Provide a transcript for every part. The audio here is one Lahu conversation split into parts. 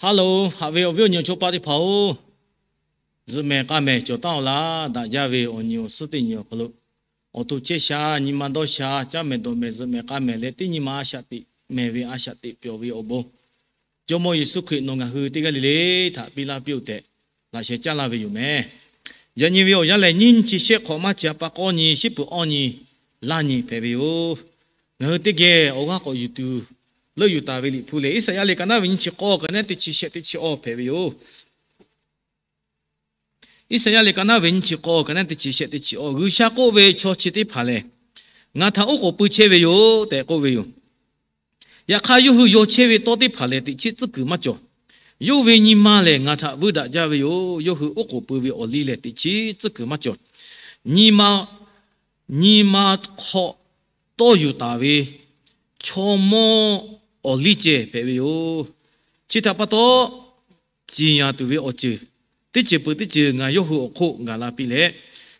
Hello, haꞈ ve awˬ viˉ awˬ nyi awˬ chawˇ paˆ teˇ hpaˍ-oˬ, zuhꞈ mehˍ k'a mehˍ cawˬ taˉ-oˬ laˇ. Daꞈ jaˇ ve awˬ nyi awˬ suhˉ teˇ nyi awˬ hk'aw lo, awˬ to chehˇ sha, nyi ma dawˇ sha, caˉ mehˍ dawˬ mehˍ, zuhꞈ mehˍ k'a mehˍ leh teˇ nyi ma a shaꞈ teꞈ mehˍ ve a shaꞈ teꞈ pyawˬ ve awˬ bon, Jawˇmawˇ Yeˍsuˆ Hkriꞈ nawˬ ngaˬ hui teˇ g'aˇ le le htaꞈ piˇ laˇ piˇ-oˆ tehꞈ, laꞈ sheh caˇ laˇ ve yoˬ mehˍ. Yaꞈ nyi ve awˬ yanˇ lehˬ, nyiˇ nyi chi shehˆ hk'awꞈ maˇ chi a pa k'awˇ nyi, shiˉ peuˬ awˇ nyi, laˇ nyi hpehꞈ ve yoˬ. Ngaˬ hui teˇ geh awˬ g'aˇ k'awꞈ yuˬ tuˬ leuˆ yuˬ taˍ ve Liꞈ hpu lehˬ, Iˉsaˍyaˆ liꞈ ka naˉ ve nyiˇ chi k'awˇ ka naˉ teˇ chi shehˆ teˇ chi awˇ hpehꞈ ve yoˬ. Iˉsaˍyaˆ liꞈ ka naˉ ve nyiˇ chi k'awˇ ka naˉ teˇ chi shehˆ teˇ chi awˇ, G'uiˬsha k'oˆ ve, Chaw chi teˇ hpaˍ lehˬ, ngaˬ htaꞈ oˉ k'oˍ pui chehˇ ve yoˬ tehꞈ k'oˆ ve yoˬ. Yaꞈ hk'aˇ, yawˇ hui yaw chehˇ ve tawˇ teˇ hpaˍ lehˬ, teꞈ chiˉ tcuhˉ kuiˬ maˇ cawˬ. Yawˇ ve nyi ma lehˬ, ngaˬ htaꞈ vuiˇ daꞈ jaˇ ve yoˬ. Yawˇ hui oˉ k'oˍ pui ve awˬ liˇ lehˬ, teꞈ chiˉ tcuhˉ kuiˬ maˇ cawˬ. Nyi ma, nyi ma hk'aw tawˇ yuˬ taˍ ve chaw mawˇ awˬ liˇ ceh hpehꞈ ve yoˬ. Chi htaꞈ pa taw, ciˍ yanˍ tuˬ ve awˬ ceuˬ teˇ ceuˬ peuˬ teˇ ceuˬ ngaˬ yawˇ hui awˬ hk'oˆ gaˬ la piˇ leh,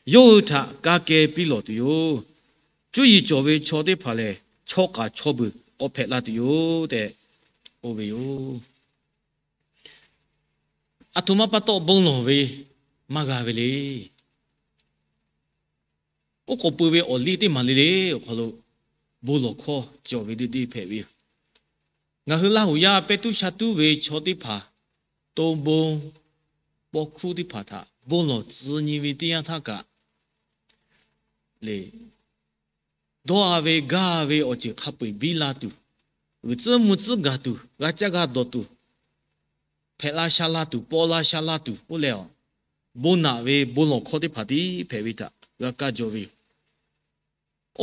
yawˇ hui htaꞈ ka keh piˇ lawˬ tuˬ yoˬ. Cuˇ yiˍ cawˬ ve chaw teˇ hpaˍ lehˬ, chaw k'aˍ chaw beuˬ k'awꞈ hpehꞈ la tuˬ yoˬ tehꞈ k'oˆ ve yoˬ. Aˬ htoꞈ ma pa taw bon lawˬ ve maˇ g'a ve le. Oˉ k'oˍ pui ve awˬ liˇ teˇ maˬ le le awˬ hk'aw lo bon lawˬ hkawˇ cawˬ ve deˇ deˇ hpehꞈ ve yoˬ. Ngaˬ hui Laˇ huˍ yaˇ pehˇ tuˉ sha tuˉ ve chaw teˇ hpaˍ, to bon paw hkuˇ teˇ hpaˍ htaꞈ bon lawˬ tcuh nyi ve teˇ yanˇ htaˇ kaꞈ le, dawˇ-a ve gaˇ ve awˬ ceuˬ hk'a peu-eˬ biˇ la tuˬ, g'uiˬ tcuhˉ mvuh tcuhˉ gaˬ tuˬ, g'a caˇ g'a dawˬ tuˬ, hpehꞈ la sha la tuˬ, paw la sha la tuˬ k'oˆ leh, bon naꞈ ve bon lawˬ hkawˇ teˇ hpaˍ tiˉ hpehꞈ ve htaꞈ g'a kaˇ jaw ve yoˬ.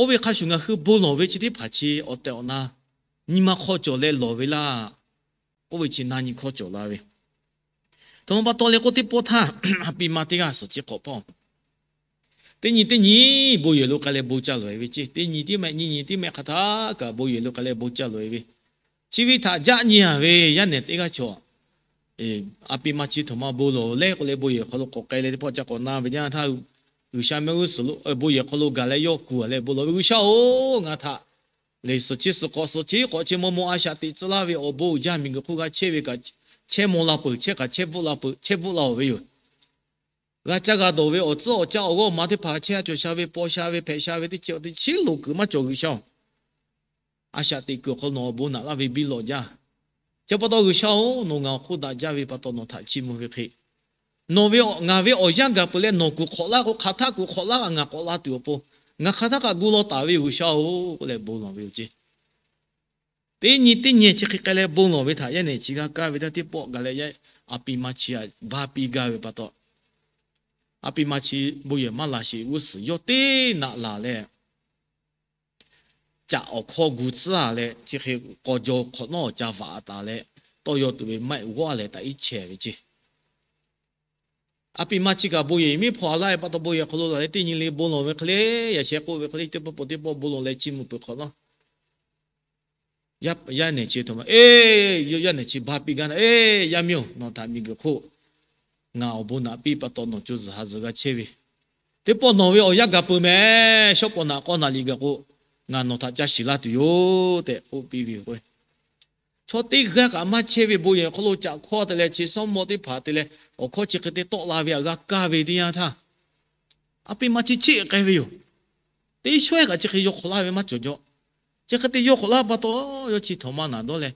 Oˇ ve hk'a shuˍ ngaˬ hui bon lawˬ ve chi teˇ hpaˍ chi awˬ tehˬ awˬ na nyi ma hk'aw cawˬ leh lawˬ ve laˇ. Oˇ ve chi na nyi hkawˇ cawˬ la ve. Htoꞈ ma pa taw le k'oˆ, teˇ pawˆ htaˇ a pi ma teˇ g'aˇ suhˍ chi hk'awꞈ hpawˇ teˇ nyi teˇ nyi bon yehˬ lo k'ai leh bon ca lawˬ-e ve ceˇ. Teˇ nyi tiˉ mehˆ, nyiˇ nyi tiˉ mehˆ hk'aˬ htaˇ kaꞈ bon yehˬ lo k'ai leh bon ca lawˬ-e ve, chi ve htaꞈ jaˆ nyi-a ve yaˇ nehˬ teˇ g'aˇ chaw, a pi ma chi htoꞈ ma bon lawˬ le k'oˆ leh, bon yehˬ hk'aw lo k'awꞈ k'ai leh teˇ pawˆ ca k'awꞈ na ve yaˇ htaˇ, G'uiˬsha mehˆ g'uˇ suhˍ lo bon yehˬ hk'aw lo gaˬ leh yawˇ kuˬ-a leh bon lawˬ ve, G'uiˬsha-oˬ, ngaˬ htaꞈ lehˬ suhˍ chi suhˍ hk'awꞈ suhˍ chi hk'awꞈ chi maw maw a shaꞈ teꞈ tcuh laˇ ve awˬ bon uiˍ jaˇ miˬguiˬ hk'oˆ g'a chehˇ ve kaꞈ, chehˇ maw la peuˬ, chehˇ kaꞈ chehˇ bvuhˆ la peuˬ, chehˇ bvuhˆ la-oˬ ve yoˬ. G'a caˇ g'a dawˬ ve awˬ tcuhˉ awˬ caˇ awˬ g'awˇ awˬ ma teˇ hpaˍ chehˇ-a cawˬ sha ve, paw sha ve, hpehꞈ sha ve teˇ chi teˇ chiˉ loˍ kuiˬ maˇ cawˬ, G'uiˬsha-oˬ, a shaꞈ teꞈ kuiˬ awˬ hk'aw lo nawˬ awˬ bon naꞈ laˇ ve biˇ lawꞈ jaˇ. Chi pa taw G'uiˬsha-oˬ, nawˬ ngaˬ awˬ hk'oˆ daꞈ jaˇ ve pa taw nawˬ htaꞈ chiˇ mvuh ve hk'e, nawˬ ve, ngaˬ ve awˬ yanˇ gaˬ peuˬ leh nawˬ kuˬ hk'awꞈ laˇ k'o, hk'aˬ htaˇ kuˬ hk'awꞈ laˇ kaꞈ ngaˬ k'awꞈ la tuˬ awˬ pon, ngaˬ hk'aˬ htaˇ kaꞈ gu law taˍ ve yoˬ, G'uiˬsha-oˬ k'oˆ leh bon lawˬ ve yoˬ ceˇ. Teˇ nyi teˇ nyi chi hk'e k'ai leh bon lawˬ ve htaꞈ yaˇ nehˬ chi g'a kaˇ ve htaˇ teˇ pawˆ gaˬ leh, a pi ma chi a ba piˇ gaˇ ve pa taw, a pi ma chi bon yehˬ maˇ laˬ sheˍ g'uˇ suhˍ yawˇ teˇ naꞈ laˬ leh, caꞈ awˬ hkawˇ gu tcuhˉ-a leh, chi hk'e k'aw jaw hk'awꞈ nawˉ awˬ ca vaꞈ taˍ leh, tawˇ yaw tuˬ ve maiˆ g'awˇ leh taꞈ iˉ chehˇ ve ceˇ. A pi ma chi kaꞈ bon yehˬ miˉ hpaw-a laˇ ve pa taw, bon yehˬ hk'aw lo laˬ leh teˇ nyi le bon lawˬ ve hk'e le, yaꞈ sheh k'oˆ ve hk'e le, teˇ pawˆ pawˆ teˇ pawˆ bon lawˬ leh chiˇ mvuh peuˬ hk'awꞈ nawˉ, yaˇ nehˬ chi htoꞈ ma, e, yaˇ nehˬ chi ba piˇ gaˇ na, e, yaˇ miˇ-oˬ, nawˬ htaꞈ miˬguiˬ hk'oˆ ngaˬ awˬ bon naꞈ piˇ pa taw nawˬ co zuhˬ ha zuhˬ g'a chehˇ ve, teˇ pawˆ nawˬ ve awˬ yanˇ gaˬ peuˬ mehˍ. Shawˉ pawˍ naꞈ k'awˇ naˍ liꞈ gaˬ k'o, ngaˬ nawˬ htaꞈ ca shiˍ laˇ tuˬ yoˬ tehꞈ k'oˆ piˇ ve yoˬ k'o, chaw teˇ g'aˇ kaꞈ maˇ chehˇ ve bon yehˬ hk'aw lo caꞈ hkawˇ te leh chi shawˉ mawˇ teˇ hpaˍ te leh awˬ hkawˇ chi hk'e te tawˆ la ve htaꞈ g'a kaˇ ve teˇ yanˇ htaˇ, a pi ma chi cheˆ k'ai ve yoˬ. Teˇ shawehˇ kaꞈ chi hk'e yaw hk'awꞈ laˇ ve maˇ cawˬ jaw. Chi hk'e te yaw hk'awꞈ laˇ pa taw, yawˇ chi htaꞈ maˇ naꞈ dawˇ leh,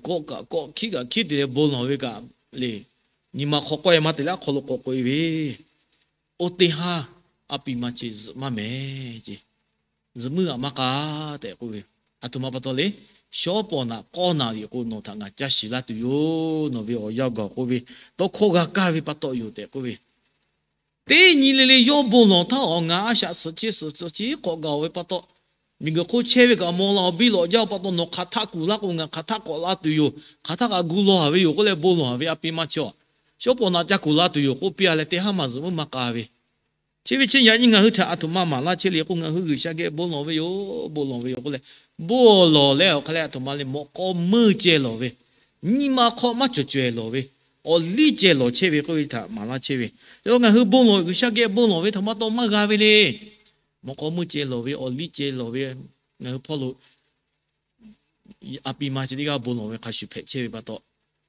kawˆ kaꞈ kawˆ, hkiˉ kaꞈ hkiˉ te leh bon lawˬ ve kaꞈ le, nyi ma hk'aw k'awehˇ maˇ te leh aˉ hk'aw lo k'awꞈ k'oꞈ-e ve, oˇ teˇ haˉ a pi ma chi zuhꞈ maˇ mehˍ ceˇ. Zuhꞈ muiˉ g'aꞈ maˇ k'a tehꞈ k'oˆ ve, aˬ htoꞈ ma pa taw le, shawˉ pawˍ naꞈ k'awˇ naˍ liꞈ k'o, nawˬ htaꞈ ngaˬ ca shiˍ laˇ tuˬ yoˬ. Nawˬ ve awˬ yanˇ gaˬ k'oˆ ve tawˇ hkawˇ g'a kaˇ ve pa taw yoˬ tehꞈ k'oˆ ve, teˇ nyi le le yawˇ bon lawˬ htaˇ, awˬ ngaˬ a shaꞈ suhˍ chi suhˍ chi hk'awꞈ gaˬ-oˬ ve pa taw, miˬguiˬ hk'oˆ chehˇ ve kaꞈ maw la-oˬ biˇ lawꞈ jaˇ-oˬ pa taw, nawˬ hk'aˬ htaˆ kuˬ laˇ k'o, ngaˬ hk'aˬ htaˆ k'awꞈ la tuˬ yoˬ. Hk'aˬ htaˆ kaꞈ gu law-a ve yoˬ k'oˆ leh bon lawˬ-a ve a pi ma chi-a, shawˉ pawˍ naꞈ ca kuˬ la tuˬ yoˬ k'oˆ piˇ-a leh teˇ haˉ maˇ zuhꞈ muiˉ maˇ k'a ve, chi ve chi yaꞈ nyi ngaˬ hui htaꞈ aˬ htoꞈ ma maˍ laˇ chehˇ le k'o, ngaˬ hui G'uiˬsha geh bon lawˬ ve yoˬ, bon lawˬ ve yoˬ k'oˆ leh, bon lawˬ leh awˬ hk'a leh aˬ htoꞈ ma le, mawꞈ k'aw meuˇ ceh lawˬ ve, nyi ma hk'aw maˇ cawˬ cawehˬ lawˬ ve, awˬ liˇ ceh lawˬ chehˇ ve k'oˆ ve htaꞈ maˍ laˇ chehˇ ve. Ngaˬ hui bon lawˬ, G'uiˬsha geh bon lawˬ ve htaꞈ pa taw maˇ g'a ve le. Mawꞈ k'aw meuˇ ceh lawˬ ve, awˬ liˇ ceh lawˬ ve, ngaˬ hui hpawˇ lo a pi ma chi teˇ g'aˇ bon lawˬ ve hk'a shuˍ hpehꞈ chehˇ ve pa taw,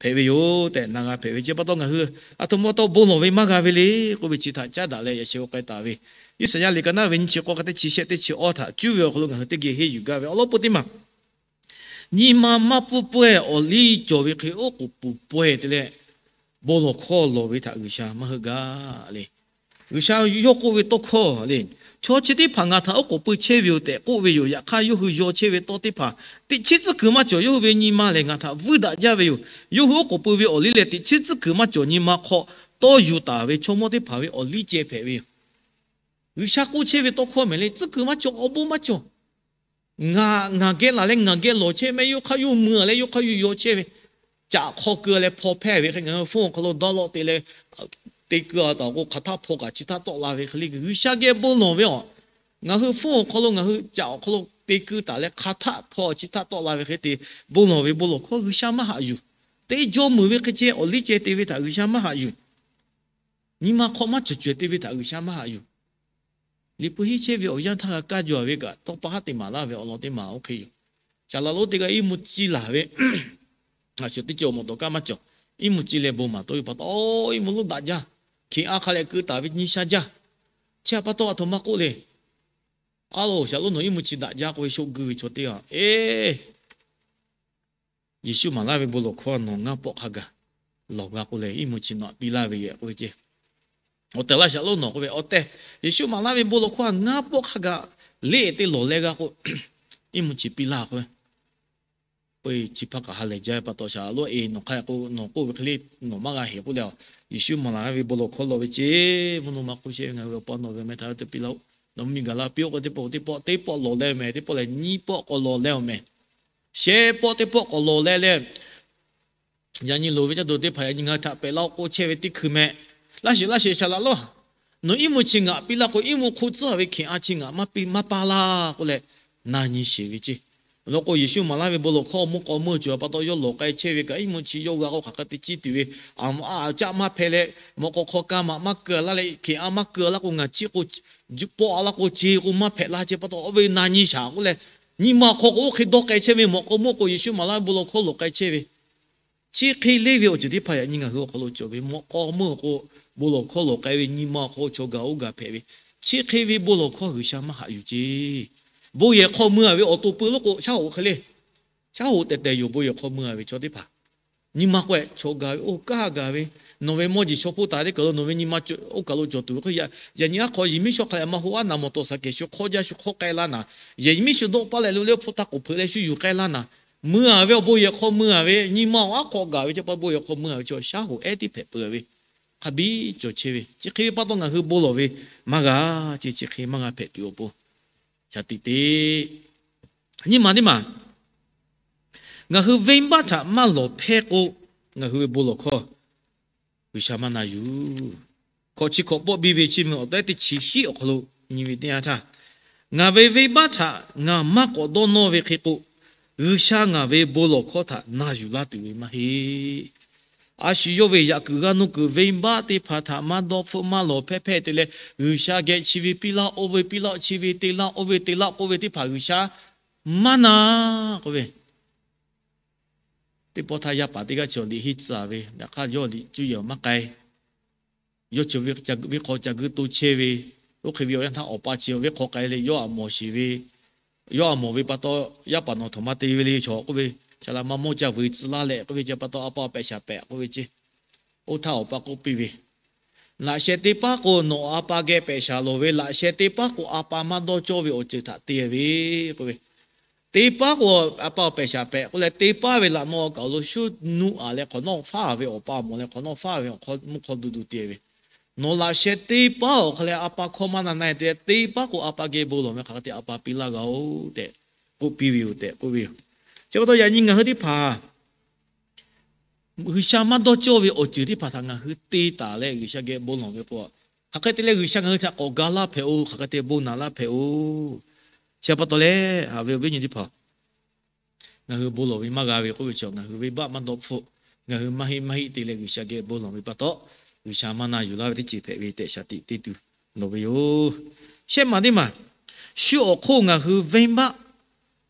hpehꞈ ve yoˬ tehꞈ na g'a hpehꞈ ve. Chi pa taw ngaˬ hui aˬ htoꞈ ma pa taw bon lawˬ ve maˇ g'a ve le k'oˆ ve chi htaꞈ caˉ daꞈ leh yaꞈ sheh k'ai taˍ ve. Iˉsaˍyaˆ liꞈ ka naˉ ve nyiˇ chi k'awˇ hk'a teˇ chi shehˆ teˇ chi awˇ htaꞈ cuˇ ve awˬ hk'aw lo ngaˬ hui teˇ geh henˇ yuˬ gaˇ ve awˬ lawn peuˬ teˇ maˬ, nyi ma maˇ pfuhˇ pawehˇ awˬ liˇ cawˬ ve hk'e oˉ k'oˍ pui pawehˇ te leh, bon lawˬ hkawˇ lawˬ ve htaꞈ G'uiˬsha maˇ heuˆ gaˇ le. G'uiˬsha yawˇ k'oˆ ve tawˇ hkawˇ le, Chaw chi teˇ hpaˍ ngaˬ htaꞈ oˉ k'oˍ pui chehˇ ve yoˬ tehꞈ k'oˆ ve yoˬ. Yaꞈ hk'aˇ yawˇ hui yaw chehˇ ve tawˇ teˇ hpaˍ teꞈ chiˉ tcuhˉ kuiˬ maˇ cawˬ. Yawˇ hui ve nyi ma lehˬ ngaˬ htaꞈ vuiˇ daꞈ jaˇ ve yoˬ. Yawˇ hui oˉ k'oˍ pui ve awˬ liˇ lehˬ, teꞈ chiˉ tcuhˉ kuiˬ maˇ cawˬ. Nyi ma hk'aw tawˇ yuˬ taˍ ve chaw mawˇ teˇ hpaˍ ve awˬ liˇ ceh hpehꞈ ve yoˬ. G'uiˬsha k'oˆ chehˇ ve tawˇ hkawˇ mehˍ le, tcuhˉ kuiˬ maˇ cawˬ, awˬ bon maˇ cawˬ. Ngaˬ, ngaˬ geh laˬ leh ngaˬ geh lawˬ chehˇ mehˆ, yawˇ hk'aˇ yawˇ mui leh yawˇ hk'aˇ yawˇ yaw chehˇ ve, caꞈ hk'aw keu leh hpaw hpehˇ ve hk'e ngaˬ hui hpfuhˇ awˬ hk'aw lo dawˇ lawˆ te leh, te keu a taˍ k'o, hk'aˬ htaˆ hpaw kaꞈ chi htaˇ tawˆ la ve hk'e le. G'uiˬsha geh bon lawˬ ve awˬ, ngaˬ hui hpfuhˇ awˬ hk'aw lo ngaˬ hui caꞈ awˬ hk'aw lo te keu taˍ leh hk'aˬ htaˆ hpaw chi htaˇ tawˆ la ve hk'e te bon lawˬ ve bon lawˬ hkawˇ G'uiˬsha maˇ haꞈ yuˬ. Teˇ jawˇ meuˬ ve hk'e ceh awˬ liˇ ceh te ve htaꞈ G'uiˬsha maˇ haꞈ yuˬ. Nyi ma hk'aw maˇ cawˬ cawehˬ te ve htaꞈ G'uiˬsha maˇ haꞈ yuˬ. Liꞈ hpu henˇ chehˇ ve awˬ yanˇ htaˇ g'a kaˇ jaw ve kaꞈ tawˇ pa haˉ te maˍ laˇ ve awˬ lawn teˇ maˬ oˇ hk'e yoˬ. Saˍ laˍ lonˉ teˇ g'aˇ iˉ mvuhˇ ciˇ laˬ ve, a shu teˇ ceuˬ awˬ mawˬ dawˬ kaˇ maˇ cawˬ. Iˉ mvuhˇ ciˇ leh bon maˍ tawˇ ve pa taw, iˉ mvuhˇ lonˉ daꞈ jaˇ. Hkiˬ a hk'a leh keu taˍ ve nyi sha jaˇ. Chi pa taw aˬ htoꞈ ma k'oˆ le. A lo, Saˍ laˍ lonˉ nawˬ iˉ mvuhˇ ciˇ daꞈ jaˇ k'oˆ ve shoˆ guˇ ve chaw teˇ g'aˇ, eˬ, Yeˍsuˆ maˍ laˇ ve bon lawˬ hkawˇ nawˬ ngaˇ pawˆ hk'a gaˬ lawˬ g'a k'oˆ leh, iˉ mvuhˇ ciˇ nawˬ htaꞈ piˇ laˇ ve yoˬ k'oˆ ve ceˇ. Awˬ tehˬ laˇ Saˍ laˍ lonˉ nawˬ k'oˆ ve, awˬ tehˬ Yeˍsuˆ maˍ laˇ ve bon lawˬ hkawˇ htaꞈ ngaˇ pawˆ hk'a gaˬ leˇ te lawˬ leh g'a k'o, iˉ mvuhˇ ciˇ piˇ laˇ k'oˆ ve, oˇ e chi hpaˇ kaꞈ ha lehˬ jaˇ ve pa taw, Saˍ laˍ lonˉ e nawˬ hk'a k'o nawˬ k'oˆ ve hk'e le nawˬ maˇ g'a heˍ k'oˆ leh, Yeˍsuˆ maˍ laˇ ve bon lawˬ hkawˇ lawˬ ve ceˇ. Mvuhˇ naw ma hk'oˆ shehˇ ve ngaˬ hui Awˬ pa nawˬ ve awˬ meh htaꞈ te piˇ laˇ-oˆ. Nawˬ mvuhˇmiˬ gaˬ la piˇ-oˆ k'o, teˇ pawˆ teˇ pawˆ teˇ pawˆ lawˬ leh mehˍ, teˇ pawˆ lehˬ nyiˇ pawˆ k'awꞈ lawˬ leh-oˬ mehˍ. Shehˆ pawˆ teˇ pawˆ k'awꞈ lawˬ leh leh, yaꞈ nyi loˍ ve caˇ tuˬ teˇ hpaˍ yaꞈ nyi ngaˬ hui htaꞈ pehꞈ laˇ-oˆ k'oˆ chehˇ ve teˇ hkui meh. Laˇ sheˍ laˇ sheˍ Saˍ laˍ lonˉ, nawˬ iˉ mvuhˇ ciˇ ngaˬ piˇ laˇ k'o, iˉ mvuhˇ hk'oˆ tcuhˉ ve Hkiˬ a chi ngaˬ maˇ piˇ maˇ paˇ laˇ k'oˆ leh na nyi sheˍ ve ceˇ. Awˬ lawn k'o, Yeˍsuˆ maˍ laˇ ve bon lawˬ hkawˇ mvuhˇ k'aw meuˇ cawˬ pa taw yawˇ lawˬ k'ai chehˇ ve kaꞈ, iˉ mvuhˇ ciˇ yawˇ g'a k'o hk'aˬ hk'e te ciˇ tuˬ ve, aˬ a caˆ maˇ hpehꞈ leh, mawꞈ k'aw hk'aw ka maꞈ maˇ keu laˇ leh, Hkiˬ a maˇ keu laˇ k'o ngaˬ ciˇ k'o, pawˆ a laˇ k'o ce k'o maˇ hpehꞈ laˇ ceˇ pa taw, oˇ ve na nyi shaˍ k'oˆ leh, nyi ma awˬ hk'aw k'o oˇ hk'e dawˇ k'ai chehˇ ve mawꞈ k'aw meuˇ k'o, Yeˍsuˆ maˍ laˇ ve bon lawˬ hkawˇ lawˬ k'ai chehˇ ve chi hk'e leˇ ve awˬ ceuˬ teˇ hpaˍ yaꞈ nyi ngaˬ hui awˬ hk'aw lo cawˬ ve, mawꞈ k'aw meuˇ k'o bon lawˬ hkawˇ lawˬ k'ai ve, nyi ma awˬ hk'aw chaw gaˬ oˇ gaˬ hpehꞈ ve, chi hk'e ve bon lawˬ hkawˇ G'uiˬsha maˇ haꞈ yuˬ ceˇ. Bon yehˬ hk'aw mui-a ve awˬ to pui lo k'o, shaˉ hoꞈ hk'e le, shaˉ hoꞈ tehˬ tehˬ yoˬ. Bon yehˬ hk'aw mui-a ve chaw teˇ hpaˍ nyi ma k'o-e chaw gaˬ ve, oˇ kaˇ gaˬ ve, nawˬ ve mawˇ jeˬ chaw hpoˇ taˍ teˇ kaˬ lo nawˬ ve nyi ma oˇ kaˬ lo cawˬ tuˬ ve k'o, yaꞈ nyi aˉ hk'aw yehˬ miˉ shu hk'a leh maˇ hoꞈ aˉ naˍ mawˬ tawˍ saˍ kehˬ shu hk'awˇ jaˇ shu hk'awˇ k'ai laˇ naˍ, yehˬ miˉ shu dawˆ paˇ leh lo leh hpu htaˇ k'oˍ hpeuꞈ leh shu yuˬ k'ai laˇ naˍ, mui-a ve awˬ bon yehˬ hk'aw mui-a ve nyi ma awˬ aˉ hk'aw gaˬ ve chi pa bon yehˬ hk'aw mui-a ve chaw shaˉ hoꞈ ehˉ tiˉ hpehꞈ peuˬ ve, hk'a biˇ cawˬ chehˇ ve, chi hk'e ve pa taw ngaˬ hui bon lawˬ ve maˇ g'a ceˇ. Chi hk'e maˇ g'a hpehꞈ tuˬ awˬ pon shaˍ tiꞈ te. Nyi ma teˇ maˬ, ngaˬ hui venˇbaˆ htaꞈ maˇ lawˬ hpehˇ k'o, ngaˬ hui ve bon lawˬ hkawˇ G'uiˬsha maˇ na yuˬ. Hkawꞈ chi hkawꞈ pawˆ biˇ ve chiˇ mvuh awˬ tehˉ teˇ chi hiˆ awˬ hk'aw lo nyi ve teˇ yanˇ htaˇ, ngaˬ ve venˇbaˆ htaꞈ ngaˬ maˇ k'awꞈ dawˇ nawˇ ve hk'e k'o, G'uiˬsha ngaˬ ve bon lawˬ hkawˇ htaꞈ na yuˬ laˇ tuˬ ve maˇ heˆ. A shu yawˇ ve yaꞈ kuiˬ g'aˇ nuˇ kuiˬ venˇbaˆ teˇ hpaˍ htaꞈ maˇ dawˇ hpfuhˆ maˇ lawˬ hpehˇ hpehˇ te leh, G'uiˬsha geh chi ve piˇ laˇ, oˇ ve piˇ laˇ, chi ve te laˇ, oˇ ve te laˇ k'oˆ ve teˇ hpaˍ G'uiˬsha maˇ na k'oˆ ve, teˇ pawˆ htaˇ yaˇ paˍ teˇ g'aˇ chi awˬ liꞈ henˇ tcuh ve, yaꞈ hk'aˇ yawˇ liꞈ cuˇ yiˍ maˇ k'ai. Yawˇ chi ve hk'aw ca guiˇ to chehˇ ve, oˇ hk'e ve awˬ yanˇ htaˇ awˬ pa chi ve hk'aw k'ai leh yawˇ aꞈ mawˬ sheˍ ve, yawˇ aꞈ mawˬ ve pa taw, yaˇ paˍ nawˬ htaꞈ maˇ te ve le chaw k'oˆ ve, saˍ laˍ maˇ mawˇ ca vuiˬ tcuh laˇ leh k'oˆ ve ce pa taw, a pa awˬ pehꞈ shaˍ pehꞈ k'oˆ ve ce. Oˇ htaˇ awˬ pa k'oˆ piˇ ve, laꞈ sheh teˇ paˉ k'o nawˬ a pa geh pehꞈ shaˍ lawˬ ve, laꞈ sheh teˇ paˉ k'o a pa maˇ dawˇ cawˇ ve awˬ ceuˬ htaꞈ te ve k'oˆ ve, teˇ paˉ k'o a pa awˬ pehꞈ shaˍ pehꞈ k'oˆ leh, teˇ paˉ ve laꞈ nawˇ kaꞈ awˬ lo shu nuˇ aꞈ leh hk'awꞈ nawˉ faˉ ve awˬ pa awˬ mawˬ leh hk'awꞈ nawˉ faˉ ve awˬ hk'aw mvuhˇ hk'aw duˬ duˬ te ve, nawˬ laꞈ sheh teˇ paˉ awˬ hk'a leh a pa hkawˇ maˇ na na te, teˇ paˉ k'o a pa geh bon lawˬ ve hk'aˬ hk'e te a pa piˇ laˇ g'a-oˬ tehꞈ k'oˆ piˇ ve yoˬ tehꞈ k'oˆ ve yoˬ. Chi pa taw yaꞈ nyi ngaˬ hui teˇ hpaˍ G'uiˬsha maˇ dawˇ cawˇ ve awˬ ceuˬ teˇ hpaˍ htaꞈ ngaˬ hui te taˍ leh G'uiˬsha geh bon lawˬ ve k'o, hk'aˬ hk'e te leh G'uiˬsha ngaˬ hui htaꞈ k'awꞈ ga laˇ hpehꞈ-oˬ, hk'aˬ hk'e te bon naˍ laˇ hpehꞈ-oˬ. Chi pa taw leh haꞈ ve awˬ viˉ nyi teˇ hpaˍ, ngaˬ hui bon lawˬ ve maˇ g'a ve k'oˆ ve chaw, ngaˬ hui venˇbaˆ maˇ dawˇ hpfuhˆ, ngaˬ hui maˇ heˆ maˇ heˆ te leh G'uiˬsha geh bon lawˬ ve pa taw, G'uiˬsha maˇ na yuˬ laˇ ve teˇ ceuˬ hpehꞈ ve tehꞈ shaˍ tiꞈ te tuˬ lawˬ ve yoˬ. Shehˆ maˬ teˇ maˬ, shu awˬ hk'oˆ ngaˬ hui venˇbaˆ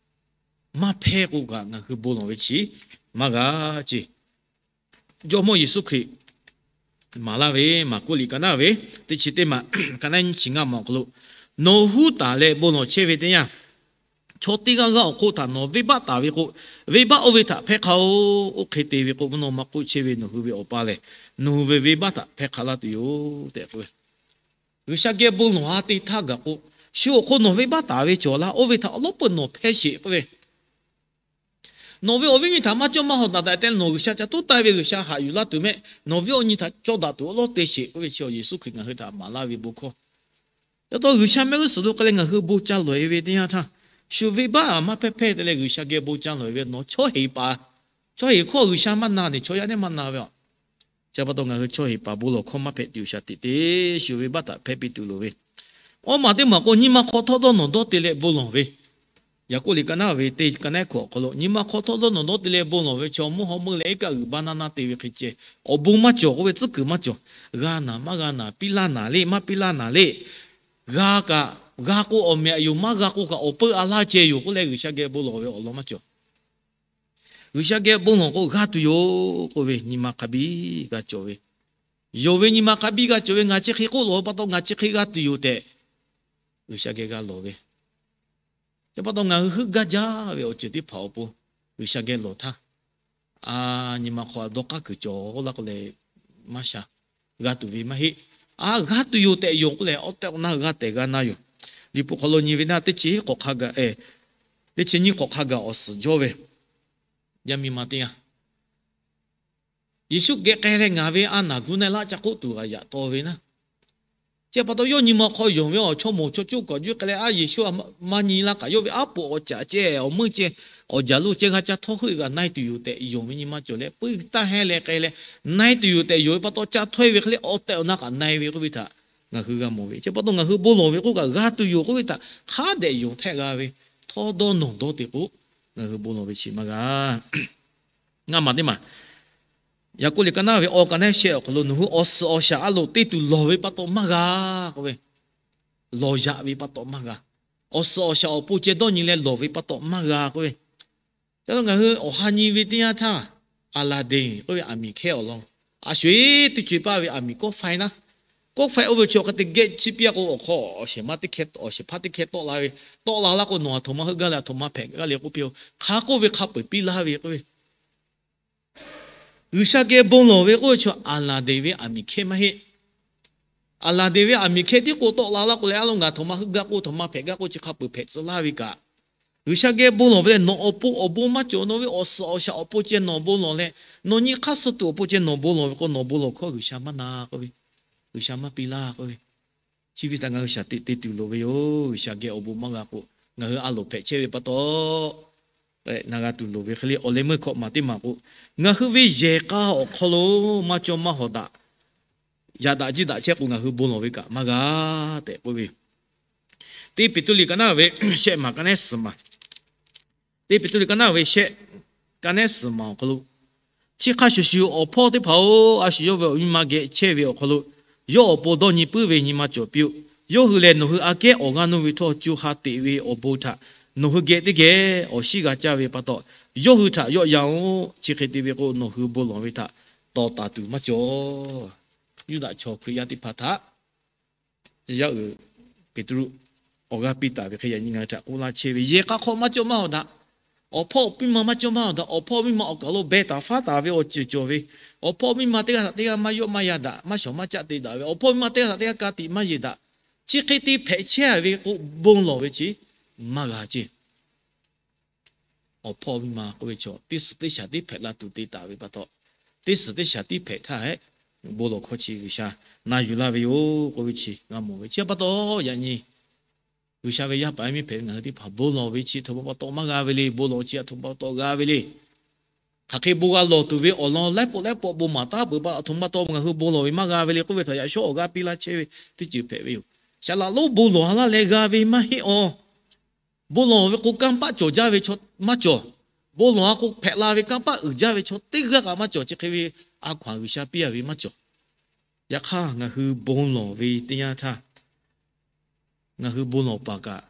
maˇ hpehˇ k'o kaꞈ ngaˬ hui bon lawˬ ve chi maˇ g'a ceˇ. Jawˇmawˇ Yeˍsuˆ Hkriꞈ maˍ laˇ ve, Maˍkuˆ liꞈ ka naˉ ve teˇ chi teˇ maˬ, ka naˉ nyiˇ chi ngaˇ maˬ awˬ hk'aw lo, nawˬ huˉ taˍ leh bon lawˬ chehˇ ve teˇ yanˇ, chaw teˇ g'aˇ g'aˇ awˬ hk'oˆ htaꞈ nawˬ venˇbaˆ taˍ ve k'o, venˇbaˆ oˇ ve htaꞈ hpehˇ hk'a-oˬ. Oˇ hk'e te ve k'o, mvuhˇ naw ma k'oˆ chehˇ ve nawˬ hui ve Awˬ pa lehˬ, nawˬ hui ve venˇbaˆ htaꞈ hpehˇ hk'a laˇ tuˬ yoˬ tehꞈ k'oˆ ve. G'uiˬsha geh bon lawˬ-a te htaˇ gaˬ k'o, shu awˬ hk'oˆ nawˬ venˇbaˆ taˍ ve cawˬ laˇ. Oˇ ve htaꞈ awˬ lawˉ peuˬ nawˬ hpehˇ sheˍ k'oˆ ve. Nawˬ ve awˬ viˉ nyi htaꞈ maˇ cawˇ maˇ hawˍ daꞈ daꞈ te nawˬ G'uiˬsha ca tuˉ taˇ ve G'uiˬsha haꞈ yuˬ laˇ tuˬ mehˆ. Nawˬ ve awˬ nyi htaꞈ cawˇ daꞈ tuˬ awˬ lawˉ te sheˍ k'oˆ ve chi Yeˍsuˆ Hkriꞈ ngaˬ hui htaꞈ maˍ laˇ ve bon hkawˇ. Ca taw G'uiˬsha mehˆ g'uˇ suhˍ lo k'ai leh ngaˬ hui bon ca lawˬ-e ve teˇ yanˇ htaˇ, shu venˇbaˆ maˇ hpehˇ hpehˇ te leh G'uiˬsha geh bon ca lawˬ-e ve nawˬ chaw heˍ paˍ, chaw heˍ hkawˇ G'uiˬsha maˇ na, nawˬ chaw yaˇ nehˉ maˇ na ve a. Chi pa taw ngaˬ hui chaw heˍ paˍ bon lawˬ hkawˇ maˇ hpehꞈ tuˬ, shaˍ tiꞈ te shu venˇbaˆ htaꞈ hpehˇ piˇ tuˬ loˍ ve. Awˇ maˬ teˇ maˬ k'o, nyi ma hk'aw htawˇ dawˇ nawˬ dawˇ te leh bon lawˬ ve. Yaˍkoˆ liꞈ ka naˉ ve teˇ ka naˉ hkawꞈ awˬ hk'aw lo, nyi ma hk'aw htawˇ dawˇ nawˬ dawˇ te leh bon lawˬ ve chaw mvuhˇ hawˉ meuˇ leh iˉ kaˆ g'uiˬ baˇ naˇ naˇ te ve hk'e ceh, awˬ bon maˇ cawˬ k'oˆ ve tcuhˉ kuiˬ maˇ cawˬ. G'a naˍ maˇ g'a naˍ, piˇ laˇ naˍ le maˇ piˇ laˇ naˍ le, g'a kaꞈ g'a k'o awˬ meh aꞈ yoˬ, maˇ g'a k'o kaꞈ awˬ peuˇ a laˇ ceh yoˬ k'oˆ leh G'uiˬsha geh bon lawˬ ve awˬ lawn maˇ cawˬ. G'uiˬsha geh bon lawˬ k'o g'a tuˬ yoˬ k'oˆ ve nyi ma hk'a biˇ g'a cawˬ ve, yonˍ ve nyi ma hk'a biˇ g'a cawˬ ve, ngaˬ chi hk'e k'oˆ lawˬ ve pa taw ngaˬ chi hk'e g'a tuˬ yoˬ tehꞈ G'uiˬsha geh g'a lawˬ ve. Chi pa taw ngaˬ hui heuˆ gaˇ jaˇ ve awˬ ceuˬ teˇ hpaˍ awˬ pon G'uiˬsha geh lawˬ htaˇ, a, nyi ma hk'aw dawˇ k'aˉ kuiˬ cawˬ laˇ k'oˆ leh maˇ sha, g'a tuˬ ve maˇ heˆ. A, g'a tuˬ yoˬ tehꞈ yonˍ k'oˆ leh awˬ tehꞈ awˬ na g'a tehꞈ g'a na yoˬ. Liꞈ hpu hk'aw lo nyi ve naˇ teˇ chi k'awꞈ hk'a gaˬ, teˇ chi nyiˇ k'awꞈ hk'a gaˬ awˬ suhˍ jawˇ ve, yaˇ miˇ ma teˇ g'aˇ Yeˍsuˆ geh k'ai leh ngaˬ ve a naˬ gu na laˇ ca k'oˆ tuˬ g'a yaꞈ taw ve naˇ. Chi pa taw yawˇ nyi ma hk'aw yonˍ ve awˬ chaw moˍ chaw coˇ kawꞈ juˇ k'ai leh, a, Yeˍsuˆ a, maˇ nyi laˇ kaꞈ yawˇ ve aˉ poꞈ awˬ caꞈ ceh awˬ meuˇ ceh awˬ jaˬ lo ceh g'a ca htawˇ heuˆ g'a na-e tuˬ yoˬ tehꞈ yonˍ ve nyi ma cawˬ leh, puiˇ taˇ hehnˇ leh k'ai leh na-e tuˬ yoˬ tehꞈ yonˍ ve pa taw ca htawˇ-e ve hk'e le awˬ tehꞈ awˬ na kaꞈ na-e ve k'oˆ ve htaꞈ ngaˬ hui g'a mawˬ ve. Chi pa taw ngaˬ hui bon lawˬ ve k'oˆ kaꞈ g'a tuˬ yoˬ k'oˆ ve htaꞈ hk'a dehꞈ yonˍ htaˇ g'a ve, htawˇ dawˇ nawˬ dawˇ te k'o, ngaˬ hui bon lawˬ ve chi maˇ g'a. Ngaˇ maˬ teˇ maˬ, Yaˍkoˆ liꞈ ka naˉ ve awˬ ka naˉ shehˆ awˬ hk'aw lo nawˬ hui awˬ suhˍ awˬ shaˍ a loˍ te tuˬ lawˬ ve pa taw maˇ g'a k'oˆ ve, lawˬ yaꞈ ve pa taw maˇ g'a. Awˬ suhˍ awˬ shaˍ awˬ pon ceh dawˇ nyi leh lawˬ ve pa taw maˇ g'a k'oˆ ve. Ca lo ngaˬ hui awˬ ha nyi ve teˇ yanˇ htaˇ, Aˍlaˍdeˍ k'oˆ ve aˬ miˍ hkehˇ awˬ lawn, a sho-eˬ teˇ co-e paˇ ve aˬ miˍ kawˆ faiˇ naˉ, kawˆ faiˇ oˇ ve chaw hk'a te geh chiˇ piˇ-a k'o, awˬ hk'aw awˬ shehˍ ma teˇ hkehˇ, awˬ shehˍ hpaˇ teˇ hkehˇ tawˆ la ve, tawˆ la laˇ k'o nawˬ aˬ htoꞈ ma heuˆ gaˇ leh aˬ htoꞈ ma hpehꞈ gaˇ le k'oˆ piˇ-oˬ. Hk'a k'oˆ ve hk'a peuˬ piˇ laˇ ve k'oˆ ve G'uiˬsha geh bon lawˬ ve k'oˆ ve chaw Aˍlaˍdeˍ ve aˬ miˍ hkehˇ maˇ heˆ. Aˍlaˍdeˍ ve aˬ miˍ hkehˇ tiˉ k'o tawˆ la laˇ k'o leh a lo ngaˬ htoꞈ ma heuˆ gaˇ k'o htoꞈ ma hpehꞈ gaˇ k'o chi hk'a peuˬ hpehꞈ tcuh laˇ ve kaꞈ, G'uiˬsha geh bon lawˬ ve lehˬ nawˬ awˬ pon awˬ bon maˇ cawˬ, nawˬ ve awˬ suhˍ awˬ shaˍ awˬ pon ceh nawˬ bon lawˬ leh, nawˬ nyi hk'aˇ suh tuˬ awˬ pon ceh nawˬ bon lawˬ ve k'o nawˬ bon lawˬ hkawˇ G'uiˬsha maˇ na k'oˆ ve, G'uiˬsha maˇ piˇ laˇ k'oˆ ve, chi ve htaꞈ ngaˬ hui shaˍ tiꞈ te tuˬ loˍ ve yoˬ. G'uiˬsha geh awˬ bon maˇ g'a k'o, ngaˬ hui a loˍ hpehꞈ chehˇ ve pa taw, na g'a tuˬ loˍ ve hk'e le awˬ leh meuˇ hkawꞈ maˬ teˇ maˬ k'o, ngaˬ hui ve yehˬ k'a awˬ hk'aw lo maˇ cawˇ maˇ hawˍ daꞈ, yaꞈ daꞈ jiˇ daꞈ chehˇ k'o ngaˬ hui bon lawˬ ve kaꞈ maˇ g'a tehꞈ k'oˆ ve yoˬ. Teˇ Peˍtruˆ liꞈ ka naˉ ve shehˆ maˬ ka nehˉ suhˍ maˬ, Teˇ Peˍtruˆ liꞈ ka naˉ ve shehˆ, ka nehˉ suhˍ maˬ awˬ hk'aw lo, chi hk'a shuˍ shuˍ awˬ hpawˇ teˇ hpaˍ-oˬ, a shu yawˇ ve awˬ miˇ ma geh chehˇ ve awˬ hk'aw lo, yawˇ awˬ pon dawˇ nyi puiˉ ve nyi ma cawˬ piˇ-oˆ. Yawˇ hui lehˬ nawˬ hui aꞈ kehˉ awˬ g'aˇ nuˇ ve htawˇ co ha teꞈ ve awˬ bon htaꞈ nawˬ hui geh teˇ geh awˬ shiˉ g'a caˇ ve pa taw, yawˇ hui htaꞈ yawˆ yan-oˆ. Chi hk'e te ve k'o nawˬ hui bon lawˬ ve htaꞈ tawˍ taˍ tuˬ maˇ cawˬ. Yuˇdaꞈ chaw Hkriꞈ yaˇ teˇ hpaˍ htaꞈ tcuh yaˇ uiˍ Peˍtruˆ awˬ g'aˇ piˇ taˍ ve hk'e yaꞈ nyi ngaˬ hui htaꞈ k'oˆ laˇ chehˇ ve, yehˬ k'a hk'aw maˇ cawˇ maˇ awˬ daꞈ, awˬ hpawˇ awˬ piˇ ma maˇ cawˇ maˇ awˬ daꞈ, awˬ hpawˇ miˇ ma awˬ kaˬ lo beh taˍ faˉ taˍ ve awˬ ceuˬ cawˬ ve, awˬ hpawˇ miˇ ma teˇ g'aˇ htaꞈ teˇ g'aˇ maˇ yawˆ maˇ yan daꞈ, maˇ shawˍ maˇ caˆ te daꞈ ve, awˬ hpawˇ miˇ ma teˇ g'aˇ htaꞈ teˇ g'aˇ ka tiꞈ maˇ yeˬ daꞈ, chi hk'e te hpehꞈ chehˇ ve k'o bon lawˬ ve chi maˇ g'a ceˇ. Awˬ hpawˇ miˇ ma k'oˆ ve chaw teˇ suhˍ teˇ shaˍ tiˉ hpehꞈ la tuˬ te taˍ ve pa taw, teˇ suhˍ teˇ shaˍ tiˉ hpehꞈ htaˇ hehꞈ bon lawˬ hkawˇ chi G'uiˬsha na yuˬ laˇ ve yoˬ k'oˆ ve chi g'a mawˬ ve. Chi pa taw yaꞈ nyi G'uiˬsha ve yaˇ paˍ yaˇ miˇ hpehꞈ ve ngaˬ hui teˇ hpaˍ bon lawˬ ve chi aˬ htoꞈ ma pa taw maˇ g'a ve le, bon lawˬ chi aˬ htoꞈ ma pa taw g'a ve le. Hk'aˬ hk'e bon g'a lawˬ tuˬ ve awˬ lawn laiˉ pawˆ laiˉ pawˆ bon maˍ taˉ peuˬ pa aˬ htoꞈ ma pa taw ngaˬ hui bon lawˬ ve maˇ g'a ve le k'oˆ ve htaꞈ yaꞈ shawˉ awˬ g'aˇ piˇ laˇ chehˇ ve teˇ ceuˬ hpehꞈ ve yoˬ. Saˍ laꞈ lonˉ bon lawˬ laˇ leh g'a ve maˇ heˆ awˬ. Bon lawˬ ve k'o kanˇ paˆ cawˬ jaˇ ve chaw maˇ cawˬ. Bon lawˬ-a k'o hpehꞈ la ve kanˇ paˆ uiˍ jaˇ ve chaw teˇ g'aˇ kaꞈ maˇ cawˬ. Chi hk'e ve a hkaw-anˬ G'uiˬsha piˇ-a ve maˇ cawˬ. Yaꞈ hk'aˇ ngaˬ hui bon lawˬ ve teˇ yanˇ htaˇ, ngaˬ hui bon lawˬ paˍ kaꞈ,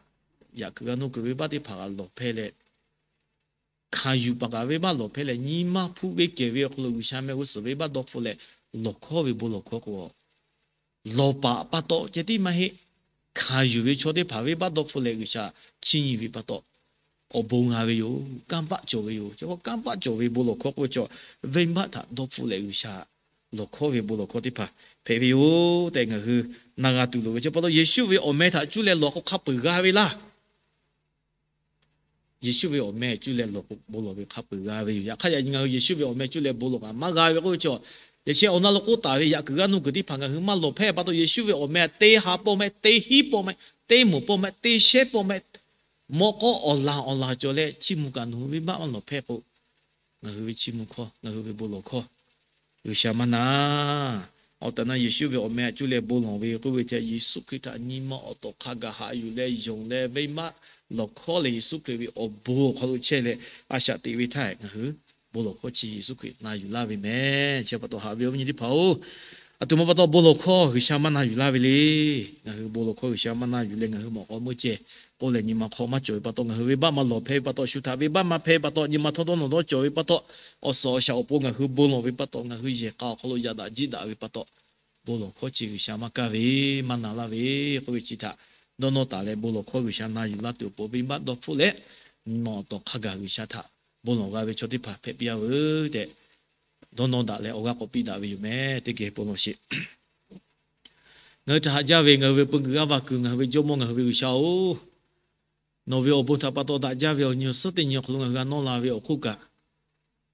yaꞈ kuiˬ g'a nuˇ kuiˬ ve baˆ teˇ hpaˍ kaꞈ lawˬ hpehˇ leh, hkanˍ yuˬ paˍ kaꞈ venˇbaˆ lawˬ hpehˇ leh, nyi ma hpu ve kehˬ ve awˬ hk'aw lo G'uiˬsha mehˆ g'uˇ suhˍ venˇbaˆ dawˇ hpfuhˆ leh lawˬ hkawˉ ve bon lawˬ hkawˉ k'o, lawˬ paˍ pa taw ceh tiˉ maˇ heˆ, hkanˍ yuˬ ve chaw teˇ hpaˍ venˇbaˆ dawˇ hpfuhˆ leh G'uiˬsha chiˇ nyi ve pa taw, awˬ bon g'a ve yoˬ. Kanˇ paˆ cawˬ ve yoˬ. Chi hk'aw kanˇ paˆ cawˬ ve bon lawˬ hkawˉ k'oˆ ve chaw, venˇbaˆ htaꞈ dawˇ hpfuhˆ leh G'uiˬsha lawˬ hkawˉ ve bon lawˬ hkawˉ teˇ hpaˍ hpehꞈ ve yoˬ tehꞈ ngaˬ hui na g'a tuˬ loˍ ve chi pa taw, Yeˍsuˆ ve awˬ meh htaꞈ cuˇ leh lawˬ k'o hk'a peu-eˬ g'a ve laˇ. Yeˍsuˆ ve awˬ meh cuˇ leh lawˬ k'o bon lawˬ ve hk'a peu-eˬ g'a ve yoˬ. Yaꞈ hk'aˇ, yaꞈ nyi ngaˬ hui Yeˍsuˆ ve awˬ meh cuˇ leh bon lawˬ kaꞈ maˇ g'a ve k'oˆ ve chaw, yaꞈ sheh awˬ na lo k'oˆ taˍ ve yaꞈ kuiˬ g'aˇ nuˇ kuiˬ teˇ hpaˍ ngaˬ hui maˇ lawˬ hpehˇ pa taw, Yeˍsuˆ ve awˬ meh teˇ ha pawˇ mehˆ, teˇ hinˉ pawˇ mehˆ, teˇ moˍ pawˇ mehˆ, teˇ shehˉ pawˇ mehˆ, mawꞈ k'aw awˬ laˬ awˬ laˬ cawˬ leh chiˇ mvuh kaꞈ nawˬ hui venˇbaˆ maˇ lawˬ hpehˇ k'o, ngaˬ hui ve chiˇ mvuh hkawˇ, ngaˬ hui ve bon lawˬ hkawˇ G'uiˬsha maˇ na. Awˬ tehˬ na Yeˍsuˆ ve awˬ meh htaꞈ cuˇ leh bon lawˬ ve k'oˆ ve htaꞈ Yeˍsuˆ Hkriꞈ htaꞈ nyi ma awˬ tawˍ hk'a gaˬ haꞈ yuˬ leh yonˍ leh venˇbaˆ lawˬ hkawˉ leh Yeˍsuˆ Hkriꞈ ve awˬ bon awˬ hk'aw lo chehˇ leh a shaꞈ teꞈ ve htaˇ ngaˬ hui bon lawˬ hkawˇ chi Yeˍsuˆ Hkriꞈ na yuˬ laˇ ve meh. Chi pa taw haꞈ ve awˬ viˉ nyi teˇ hpaˍ-oˬ, aˬ htoꞈ ma pa taw bon lawˬ hkawˇ G'uiˬsha maˇ na yuˬ laˇ ve le. Ngaˬ hui bon lawˬ hkawˇ G'uiˬsha maˇ na yuˬ leh ngaˬ hui mawꞈ k'aw meuˇ ceh k'oˆ leh nyi ma hk'aw maˇ cawˬ ve pa taw, ngaˬ hui venˇbaˆ maˇ lawˬ hpehˇ ve pa taw, shu htaꞈ venˇbaˆ maˇ hpehˇ ve pa taw, nyi ma htawˇ dawˇ nawˬ dawˇ cawˬ ve pa taw, awˬ suhˍ awˬ shaˍ awˬ pon ngaˬ hui bon lawˬ ve pa taw, ngaˬ hui yehˬ k'a awˬ hk'aw lo yaꞈ daꞈ jiˇ daꞈ ve pa taw, bon lawˬ hkawˇ chi G'uiˬsha maˇ kaˇ ve, maˇ na laˇ ve k'oˆ ve chi htaꞈ dawˇ nawˇ taˍ leh bon lawˬ hkawˇ G'uiˬsha na yuˬ laˇ tuˬ awˬ pon venˇbaˆ dawˇ hpfuhˆ leh nyi ma awˬ tawˍ hk'a gaˬ G'uiˬsha htaꞈ bon lawˬ g'a ve chaw teˇ hpaˍ hpehꞈ piˇ-a veuˬ tehꞈ dawˇ nawˇ daꞈ leh awˬ g'aˇ k'awꞈ piˇ daꞈ ve yoˬ meh. Teˇ geh bon lawˬ sheˍ. Ngaˬ hui htaꞈ haꞈ jaˇ ve ngaˬ hui ve peu kuiˬ g'aˇ va kuiˬ, ngaˬ hui ve Jawˇmawˇ, ngaˬ hui ve G'uiˬsha-oˬ, nawˬ ve awˬ bon htaꞈ pa taw daꞈ jaˇ ve awˬ nyi awˬ suhˉ teˇ nyi awˬ hk'aw lo ngaˬ hui g'a nawˇ la ve awˬ hk'oˆ kaꞈ,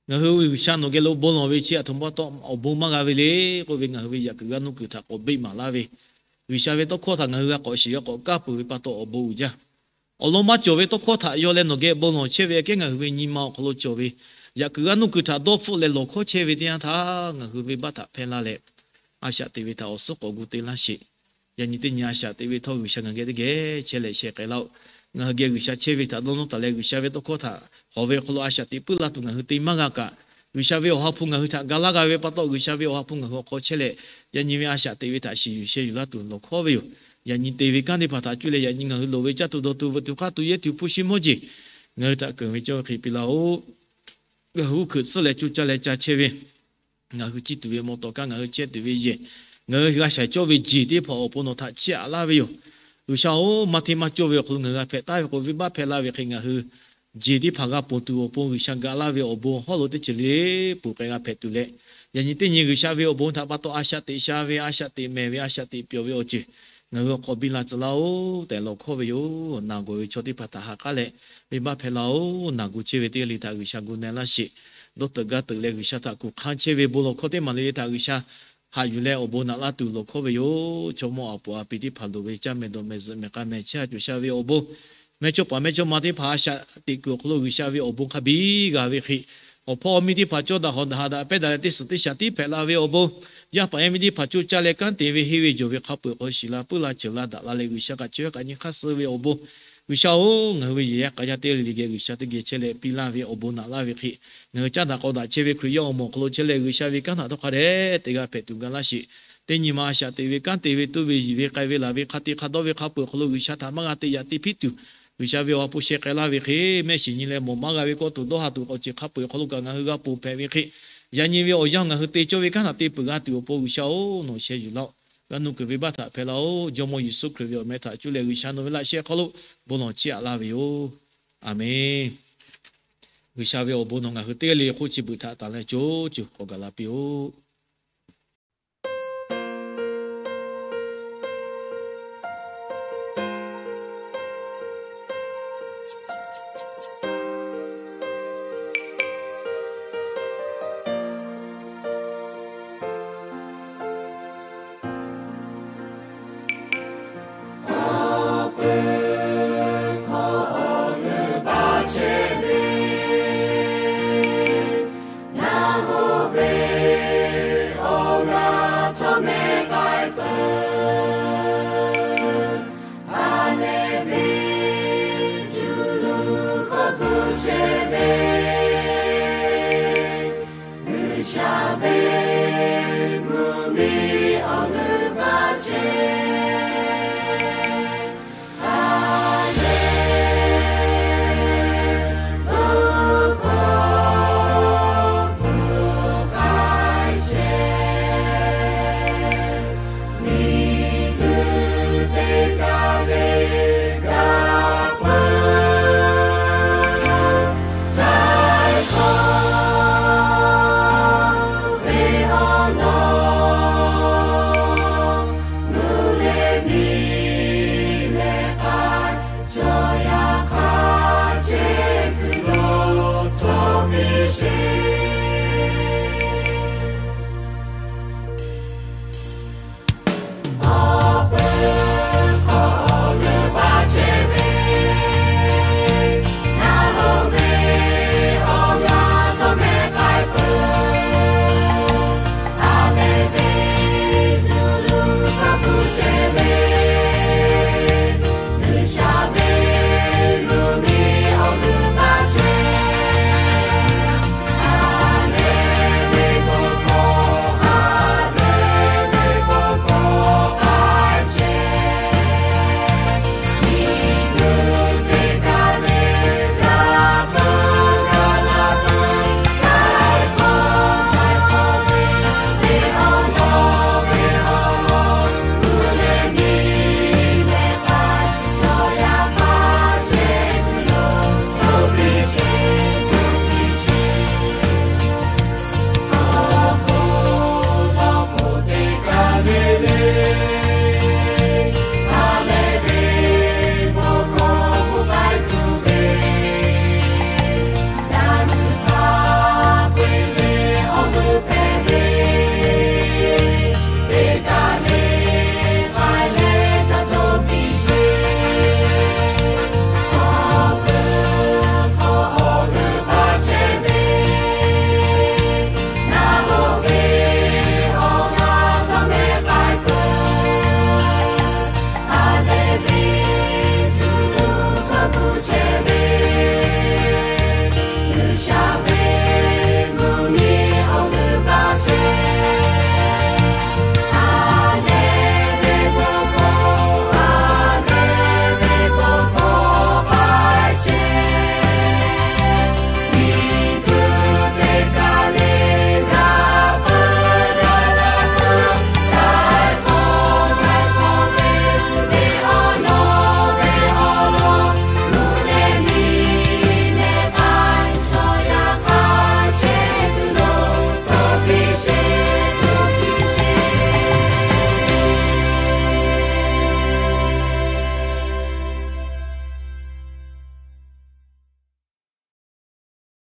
ngaˬ hui ve G'uiˬsha nawˬ geh lo bon lawˬ ve chi aˬ htoꞈ ma pa taw awˬ bon maˇ g'a ve le k'oˆ ve, ngaˬ hui ve yaꞈ kuiˬ g'aˇ nuˇ kuiˬ htaꞈ k'awꞈ beˆ maˍ laˇ ve, G'uiˬsha ve tawˇ hkawˇ htaꞈ ngaˬ hui g'a k'awꞈ shiˍ g'a k'awꞈ kaˇ peuˬ ve pa taw awˬ bon uiˍ jaˇ. Awˬ lawn maˇ cawˬ ve tawˇ hkawˇ htaꞈ yaw leh nawˬ geh bon lawˬ chehˇ ve aꞈ kehˉ ngaˬ hui ve nyi ma awˬ hk'aw lo cawˬ ve, yaꞈ kuiˬ g'aˇ nuˇ kuiˬ htaꞈ dawˇ hpfuhˆ leh lawˬ hkawˇ chehˇ ve teˇ yanˇ htaˇ ngaˬ hui venˇbaˆ htaꞈ hpehˇ laˇ leh, a shaꞈ teꞈ ve htaꞈ awˬ suhˉ k'awꞈ gu te laˇ sheˍ. Yaꞈ nyi teˇ nyi a shaꞈ teꞈ ve htawˇ G'uiˬsha ngaˬ geh teˇ geh chehˇ leh sheh k'ai laˇ-oˆ. Ngaˬ hui geh G'uiˬsha chehˇ ve htaꞈ dawˇ nawˇ taˍ leh G'uiˬsha ve tawˇ hkawˇ htaꞈ hawˬ ve awˬ hk'aw lo a shaꞈ teꞈ puiˉ laˇ tuˬ ngaˬ hui te maˇ g'a kaꞈ, G'uiˬsha ve awˬ ha hpu ngaˬ hui htaꞈ ga laˇ g'a ve pa taw, G'uiˬsha ve awˬ ha hpu ngaˬ hui awˬ hk'aw chehˇ leh, yaꞈ nyi ve a shaꞈ teꞈ ve htaꞈ shiˍ yuˬ sheh yuˬ laˇ tuˬ lawˬ hkawˉ ve yoˬ. Yaꞈ nyi te ve kanˉ teˇ hpaˍ htaꞈ cuˇ leh yaꞈ nyi ngaˬ hui loˍ ve caˇ tuˬ dawˬ tuˬ veuꞈ tuˬ hk'aˇ tuˬ yehˇ tuˬ hpu shi mawˇ jeˬ ngaˬ hui htaꞈ keunˍ ve cawˇ ve hk'e piˇ laˇ-oˆ. Ngaˬ hui uˉ hkuiꞈ tsuhˇ leh coˇ caˇ leh ca chehˇ ve, ngaˬ hui ciˇ tuˬ ve maw tawˍ kaˇ, ngaˬ hui chehˇ tuˬ ve yehˬ, ngaˬ hui g'a shaiˍ cawˇ ve jeˬ teˇ hpaˍ awˬ pon nawˬ htaꞈ chiˇ aꞈ laˇ ve yoˬ. G'uiˬsha-oˬ, maˇ hteˇ maˇ cawˇ ve awˬ hk'aw lo ngaˬ hui g'a hpehꞈ taˍ ve k'o, venˇbaˆ hpehˇ laˇ ve hk'e ngaˬ hui jeˬ teˇ hpaˍ g'a ponˬ tuˬ awˬ pon G'uiˬsha ga laˇ ve awˬ bon hawˉ lo teˇ ceuˬ le ponˬ k'ai g'a hpehꞈ tuˬ leh, yaꞈ nyi teˇ nyi G'uiˬsha ve awˬ bon htaꞈ pa taw a shaꞈ teꞈ sha ve, a shaꞈ teꞈ mehˍ ve, a shaꞈ teꞈ pyawˬ ve awˬ ceuˬ ngaˬ hui awˬ hk'aw biˇ la tcuh laˇ-oˆ tehꞈ lawˬ hkawˉ ve yoˬ. Naˬ gawˬ ve chaw teˇ hpaˍ htaꞈ ha k'aˉ leh, venˇbaˆ hpehˇ laˇ-oˆ. Naˬ gu chehˇ ve teˇ g'aˇ le htaꞈ G'uiˬsha gu na laˇ sheˍ. Dawˇ teuꞈ gaˇ teuꞈ leh G'uiˬsha htaꞈ kuˬ hk'anˇ chehˇ ve bon lawˬ hkawˇ teˇ maˬ le le htaꞈ G'uiˬsha haꞈ yuˬ leh awˬ bon naꞈ laˇ tuˬ lawˬ hkawˉ ve yoˬ. Chaw mawˇ aˬ puˍ aˬ pi teˇ hpaˍ loˍ ve caˇ mehˍ dawˬ mehˍ zuhꞈ mehˍ k'a mehˍ chehˇ a cuˬ sha ve awˬ bon, mehˇchawˇ paˍ mehˇchawˇma teˇ hpaˍ a shaꞈ teꞈ kuiˬ awˬ hk'aw lo G'uiˬsha ve awˬ bon hk'a biˇ g'a ve hk'e, awˬ hpawˇ awˬ miˇ teˇ hpaˍ cawˇ daꞈ hawˍ daꞈ haꞈ daꞈ pehˇ daꞈ leh teˇ suhˍ teˇ shaˍ tiˉ hpehꞈ la ve awˬ bon, yaˇ paˍ yaˇ miˇ teˇ hpaˍ coˇ caˇ leh kanˉ te ve henˇ ve jawˬ ve hk'a peu-eˬ hk'aw shiˍ la puiˉ la ceuˬ la daꞈ la leh G'uiˬsha kaꞈ chaweh kaꞈ nyi hk'aˇ suh ve awˬ bon, G'uiˬsha-oˬ, ngaˬ hui ve yehˬ yaˇ k'a yaˇ teˇ g'aˇ le le geh G'uiˬsha teˇ geh chehˇ leh piˇ laˇ ve awˬ bon naꞈ laˇ ve hk'e, ngaˬ hui caˇ daꞈ k'aw daꞈ chehˇ ve Hkriꞈ yaˇ awˬ moˍ awˬ hk'aw lo chehˇ leh G'uiˬsha ve kanˉ htaꞈ htawˇ hk'a dehꞈ te g'a hpehꞈ tuˬ ga laˇ sheˍ. Teˇ nyi ma a shaꞈ teꞈ ve kanˉ te ve tuˇ ve yiˬ ve k'ai ve laˬ ve hk'a te hk'a dawˇ ve hk'a peu-eˬ awˬ hk'aw lo G'uiˬsha htaꞈ maˇ g'a te yaꞈ te hpiˇ tuˬ, G'uiˬsha ve awˬ ha hpu sheh k'ai laˇ ve hk'e, mehˆ shiˍ nyi leh mawˬ maˇ g'a ve kawˇ tuˬ dawˇ ha tuˬ awˬ ceuˬ hk'a peu-eˬ awˬ hk'aw lo kaꞈ ngaˬ hui g'a ponˬ hpehꞈ ve hk'e, yaꞈ nyi ve awˬ yanˇ ngaˬ hui te cawˇ ve kanˉ htaꞈ te peuˬ g'a tuˬ awˬ pon G'uiˬsha-oˬ, nawˬ sheh yuˬ laˇ-oˆ. G'a nuˇ kuiˬ venˇbaˆ htaꞈ hpehˇ laˇ-oˆ. Jawˇmawˇ Yeˍsuˆ Hkriꞈ ve awˬ meh htaꞈ cuˇ leh G'uiˬsha nawˬ ve laꞈ sheh hk'aw lo bon lawˬ chiˇ aꞈ laˇ ve yoˬ. Aˬmenˍ. G'uiˬsha ve awˬ bon nawˬ ngaˬ hui teˇ g'aˇ le hk'oˆ chi beuꞈ htaꞈ tanˬ leh co co k'awꞈ gaˬ la piˇ-oˆ.